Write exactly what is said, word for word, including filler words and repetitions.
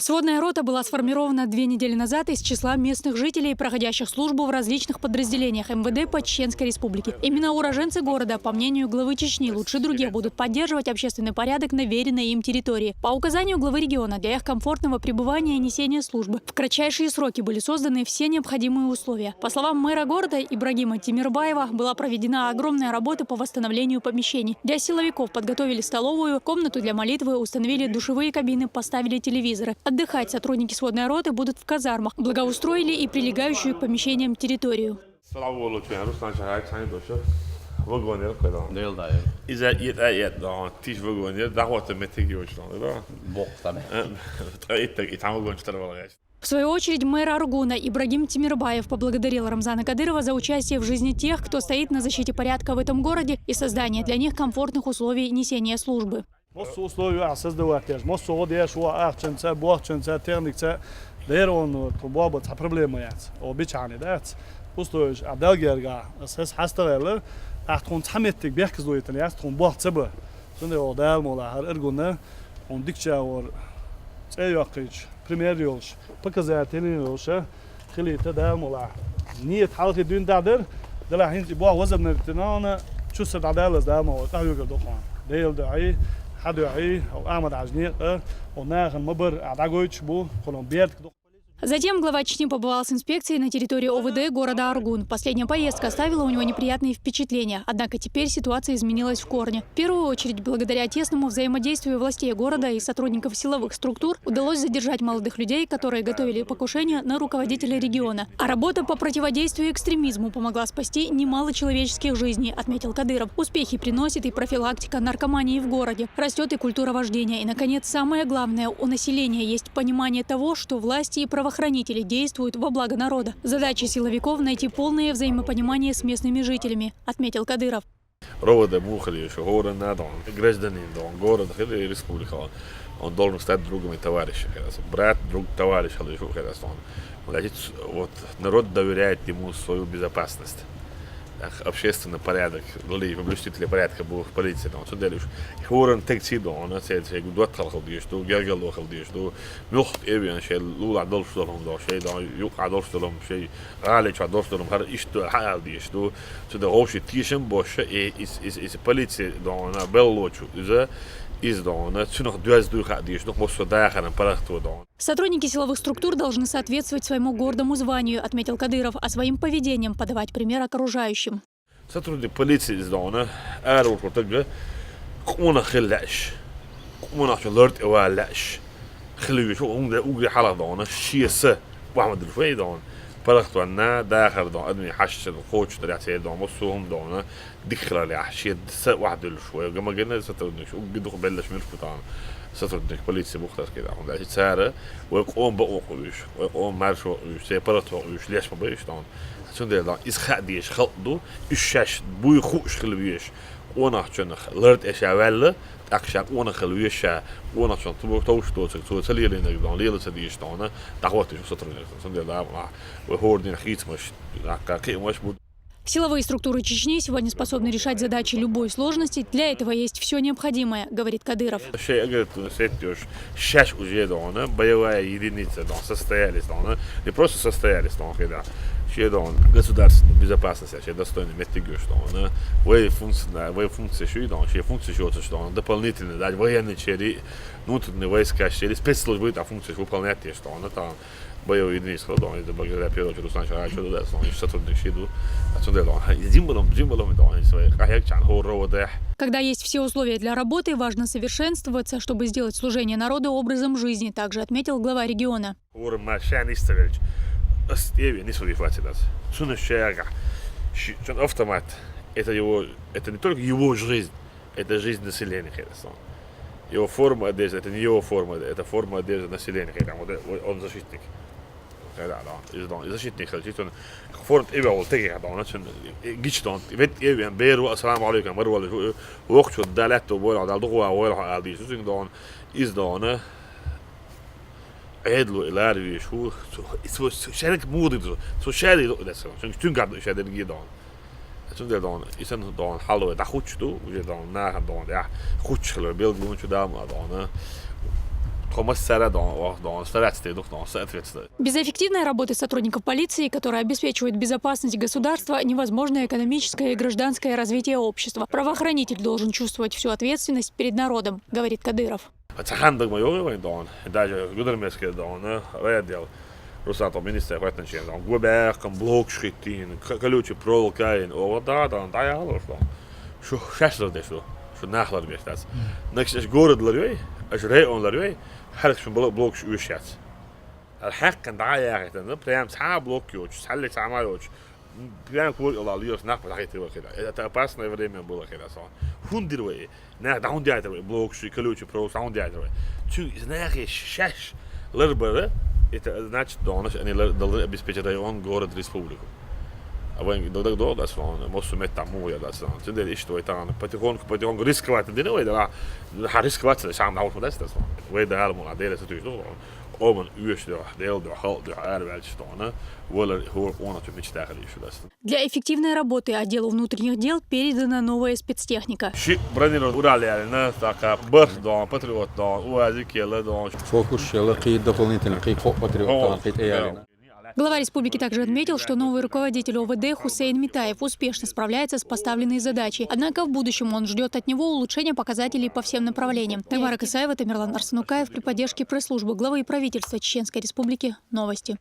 Сводная рота была сформирована две недели назад из числа местных жителей, проходящих службу в различных подразделениях МВД по Чеченской Республике. Именно уроженцы города, по мнению главы Чечни, лучше других будут поддерживать общественный порядок на веренной им территории. По указанию главы региона для их комфортного пребывания и несения службы в кратчайшие сроки были созданы все необходимые условия. По словам мэра города Ибрагима Тимирбаева, была проведена огромная работа по восстановлению помещений. Для силовиков подготовили столовую, комнату для молитвы, установили душевые кабины, поставили телевизоры. Отдыхать сотрудники сводной роты будут в казармах, благоустроили и прилегающую к помещениям территорию. Слава Богу, Руслан Шахаевич, они дальше. Вагонер, когда он. Дел да. Из-за это, это, да, тиш вагонер, да, вот, метеги очень, да. Бог там. Э, это, и там вагон, что ли, В свою очередь, мэр Аргуна Ибрагим Тимирбаев поблагодарил Рамзана Кадырова за участие в жизни тех, кто стоит на защите порядка в этом городе, и создание для них комфортных условий несения службы. Массо условия создавать деш, массо гӀо деш, ва ахчанца, бохчанца, техникца, дер он ту боба ца проблема яц. О бичани дац. Условия а далгерга, сес хастарелла, а тхун ца меттиг бехкзуйтан яц, тхун бох цеба. Сунде о дал мола хар эргуна, он дикча вор цеякич, пример йолш, показатель йолш, хилита дал мола. Нет, халхи дюн дадер, дала хинзи бо возобновить нана, чувство дадалас дал мола, та югер дохон. Дейл да ай, хаду ай, о амад ажни, о нахан мабар, а дагойч бу, колон берт. Затем глава Чечни побывал с инспекцией на территории ОВД города Аргун. Последняя поездка оставила у него неприятные впечатления. Однако теперь ситуация изменилась в корне. В первую очередь, благодаря тесному взаимодействию властей города и сотрудников силовых структур удалось задержать молодых людей, которые готовили покушение на руководителя региона. А работа по противодействию экстремизму помогла спасти немало человеческих жизней, отметил Кадыров. Успехи приносит и профилактика наркомании в городе. Растет и культура вождения. И, наконец, самое главное, у населения есть понимание того, что власти и правоохранители действуют во благо народа. Задача силовиков — найти полное взаимопонимание с местными жителями, отметил Кадыров. Ровода бухали, что город надо, он гражданин, да, он город, или республика, он, он должен стать другом и товарищем, как раз. Брат, друг, товарищ, или что, как раз, он. Вот, значит, вот народ доверяет ему свою безопасность. Ах, общественный порядок, лили, блюстители порядка был в полиции, там, что дальше. Хоран текси, да, он, это, это, гудот халхал деш, да, гергал халхал деш, да, мюх эвиан, шей, лула дол штолом, да, шей, да, юк а дол штолом, шей, гали ча дол штолом, хар ишто, хаал деш, да, что да, гоши тишем, боша, и, из, из, из полиции, да, он, беллочу, из, из, да, он, цунах дуаз духа деш, да, мосо да, харам, парахту, да, он. Сотрудники силовых структур должны соответствовать своему гордому званию, отметил Кадыров, а своим поведением подавать пример окружающим. Сотрудник полиции из Дона, аэропорта, куна хиллаш, куна хиллард эвалаш, хилвиш, унда угри хала Дона, шиеса, Мухаммад Руфей Дона, парахтуанна, дахар Дона, адми хашча, хочу, рясе Дона, сухум Дона, дикхлали, шиеса, вахдул швей, гамагена сотрудник, угри дух беллаш мирфутан, сотрудник полиции Бухтарский Дона, да, цара, вай ком ба окуш, вай ком марш окуш, се парахту окуш, леш ма беш Дона. Цундела Дона, из ха деш, халк ду, уж шаш, буй хуш хилвиш, куна чун лард эша валла, так ша куна хилвиш ша, куна чун тубур товш доцак, цо цалилинаг Дона, лела ца деш Дона, дахват уж сотрудник. Цундела Дона, вай хордин хицмаш, акка кимаш буд. Силовые структуры Чечни сегодня способны решать задачи любой сложности. Для этого есть всё необходимое, говорит Кадыров. Шей агар ту сеттёш, шаш уже Дона, боевая единица Дона, состоялись Дона, не просто состоялись Дона, когда. Шей Дона, государственная безопасность, шей достойный меттигёш Дона, вай функция, вай функция шуй Дона, шей функция шуй Дона, дополнительно, да, военный чери, внутренние войска чери, спецслужбы, да, функция выполнять еш Дона, там, боевой единицы, Дона, это благодаря, в первую очередь, Руслан Шарачу, да, Дона, сотрудник шиду, отсюда Дона, зимбалом, зимбалом Дона, свои, а я чан, хо, роводех. Когда есть все условия для работы, важно совершенствоваться, чтобы сделать служение народу образом жизни, также отметил глава региона. Ур машан истерилч. Ас, эви, не свои фатидас. Цуна шега. Ши-, чон автомат. Это его, это не только его жизнь, это жизнь населения Херсона. Его форма одежды, это не его форма, это форма одежды населения Херсона. Вот, э, он защитник. Да, да, из Дона, из защитник, значит, он форма эви, вот, такие, да, он, значит, э, гич Дона, ведь эви, беру, ассаламу алейкум, бару, вокчу, далят, то, войла, дал, дугуа, войла, алдиш, из Дона, из Дона, Эдлу, элар, виш, ху, цу, цу, цу, шарик муди, цу, цу шари, да, цу, цу, цу, гад, шари, ги Дона. Цу, де Дона, исан Дона, халу, да, хуч, ду, уже Дона, на, Дона, да, хуч, халу, бел, гун, чу, да, ма, Дона. Тхо массара дон, ох, дон, стараться те дух, дон, соответствовать. Без эффективной работы сотрудников полиции, которые обеспечивают безопасность государства, невозможно экономическое и гражданское развитие общества. Правоохранитель должен чувствовать всю ответственность перед народом, говорит Кадыров. Цхьандаг ма йоги вайн дон, даже гудермеске дон, райдел. Русато министр хватанчен дон, губякам блок шхитин, колючий проволокаин, о да дон, да я лош дон. Шу шашлар дешу, шу нахлар гештас. Накш аш город ларвей, аш район ларвей, харх шун блок уйшац. Ар хаккан да я хитан, прям ца блок йоч, салли ца ма йоч. Прям кур ила лиос нах бахит его хида. Это опасное время было хида сон. Хундир вей. Нах даун диатр вей, блок ши колючий проволока даун диатр вей. Чу из нахи шаш ларбара, это значит, донаш, они лар дал обеспечить район, город, республику. А вайн додак додас вон, мосу мет тому я дас вон. Тендер ишт вей тан. Потихоньку, потихоньку рисковать дина вей да. Ха рисковать да сам наут дас дас вон. Вей да алму на деле сатуй дон. Оман уйш да, дел да, хал да, арвелч дона. Валар хор она чу мечта хали шу дас. Для эффективной работы отделу внутренних дел передана новая спецтехника. Ши бронированный Урал ялина, така, бэр дон, патриот дон, уазик яла дон. Фокус яла, кхы дополнительно, кхы кхо патриот дон, кхы ялина. Глава республики также отметил, что новый руководитель ОВД Хусейн Митаев успешно справляется с поставленной задачей. Однако в будущем он ждет от него улучшения показателей по всем направлениям. Тамара Касаева, Тамерлан Арсанукаев при поддержке пресс-службы главы и правительства Чеченской Республики. Новости.